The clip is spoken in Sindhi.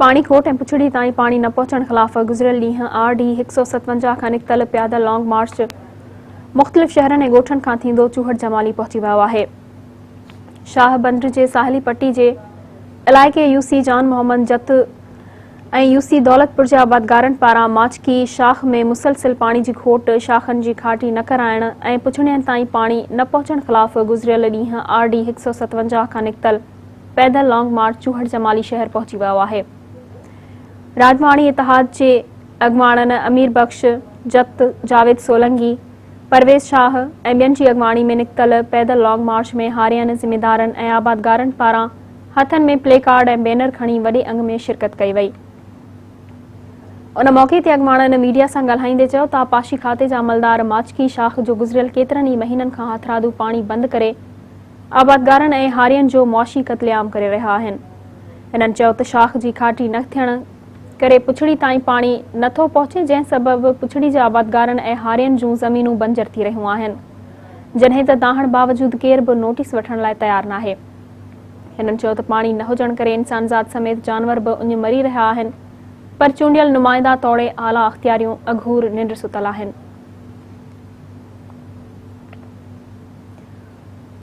پاڻي کوٽ ۽ پڇڙي تائين پاڻي نه پهچڻ خلاف گذريل ڏينهن آر ڊي 157 کان نڪتل پيادل لانگ مارچ مختلف شهرن ۽ ڳوٺن کان ٿيندو چوهڙ جمالي پهچي ويو آهي. شاهه بندر جي ساحلي پٽي جي علائقي يو سي جان محمد جت ۽ يو سي دولتپور جي آبادگارن پاران ماڇڪي شاخ ۾ مسلسل پاڻي جي کوٽ، شاخن جي کاٽي نه ڪرائڻ ۽ پڇڙين تائين پاڻي نه پهچڻ خلاف گذريل ڏينهن آر ڊي 157 کان نڪتل پيدل لانگ مارچ چوهڙ جمالي شهر پهچي ويو آهي. راڄواڻي اتحاد جي اڳواڻن امير بخش جت، جاويد سولنگي، پرويز شاهه ۽ ٻين جي اڳواڻي ۾ نڪتل پيدل لانگ مارچ ۾ هارين، ذميدارن ۽ آبادگارن پاران هٿن ۾ پلي ڪارڊ ۽ بينر کڻي وڏي انگ ۾ شرڪت ڪئي وئي. ان موقعي تي اڳواڻن ميڊيا سان ڳالهائيندي چيو ته آبپاشي کاتي جا عملدار ماڇڪي شاخ جو گذريل ڪيترن ئي مهينن کان هٿرادو پاڻي بند ڪري آبادگارن ۽ هارين جو معاشي قتل عام ڪري رهيا آهن. هنن چيو ته شاخ جي کاٽي نه ٿيڻ ڪري پڇڙي تائين پاڻي نه ٿو پهچي جنهن سبب پڇڙي جي آبادگارن ۽ هارين جون زمينون بنجر ٿي رهيون آهن جڏهن ته دانهڻ باوجود ڪير به نوٽيس وٺڻ لاء تيار ناهي. هنن چيو ته پاڻي نه هجڻ ڪري انسانذات سميت جانور به اڃ مري رهيا آهن پر چونڊيل نمائندا توڙي اعليٰ اختياريون اگهور ننڊ ستل آهن.